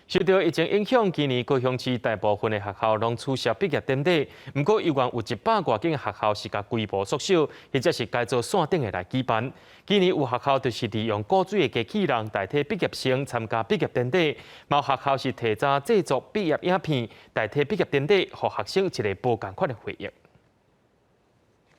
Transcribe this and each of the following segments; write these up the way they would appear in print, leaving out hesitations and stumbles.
受到疫情影響，今年高雄市大部分的學校攏取消畢業典禮。毋過，猶原有100外間學校是共規模縮小，或者是改做線頂的來舉辦。今年有學校就是利用古錐的機器人代替畢業生參加畢業典禮，嘛有學校是提早製作畢業影片代替畢業典禮，予學生一個無仝款的回憶。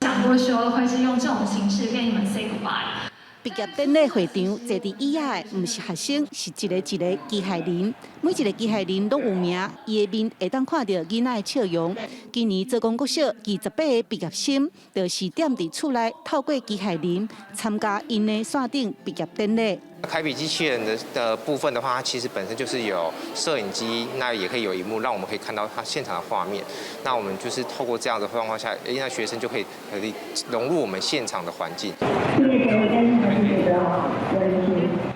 想過說會是用這種形式跟你們 say goodbye。畢業典禮會場坐佇椅仔的，毋是學生，是一個一個機械人。每一個機械人攏有名，伊的面會當看著囡仔的笑容。今年藻光國小28個畢業生，就是踮佇厝內透過機械人參加𪜶的線頂畢業典禮。凱比機器人的部分的話，它其實本身就是有攝影機，那也可以有螢幕，讓我們可以看到它現場的畫面。那我們就是透過這樣的狀況下，那學生就可以融入我們現場的環境。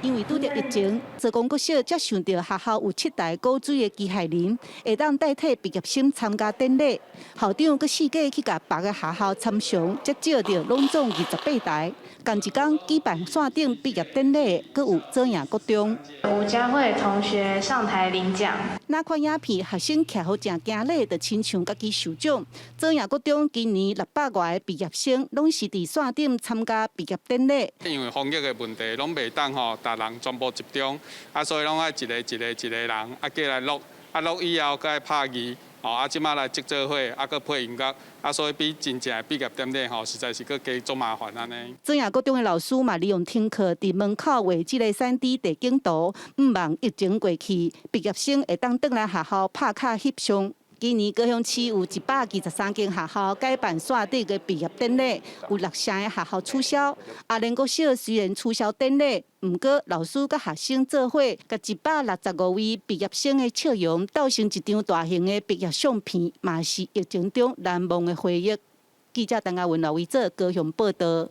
因為拄著疫情，藻光國小才想著學校有七台古錐的機械人，會當代替畢業生參加典禮。校長閣四界去共別个學校參詳，才借著攏總28台。仝一工舉辦線頂畢業典禮，閣有藻營國中。吳佳慧同學上台領獎。若看影片，學生徛予誠行禮，就親像家己受獎。藻營國中今年600外个畢業生，攏是佇線頂參加畢業典禮。因為防疫的問題，攏袂當吼，逐人全部集中，啊，所以攏愛一个一個一個人，啊，過來錄，啊，錄以後閣愛拍字，吼，啊，這馬來織做伙，啊，閣配音樂，啊，所以比真正的畢業典禮吼，實在是閣加足麻煩按呢。藻營國中的老師嘛，利用停課，佇門口畫這个3D 地景圖，向望疫情過去，畢業生會當轉來學校拍卡翕相。今年高雄市有123間學校改辦線頂的畢業典禮，有六成的學校取消。阿蓮國小雖然取消典禮，毋過老師佮學生做伙，共165位畢業生的笑容鬥成一張大型的畢業相片，嘛是疫情中難忘的回憶。記者陳亞文、劉維哲高雄報導。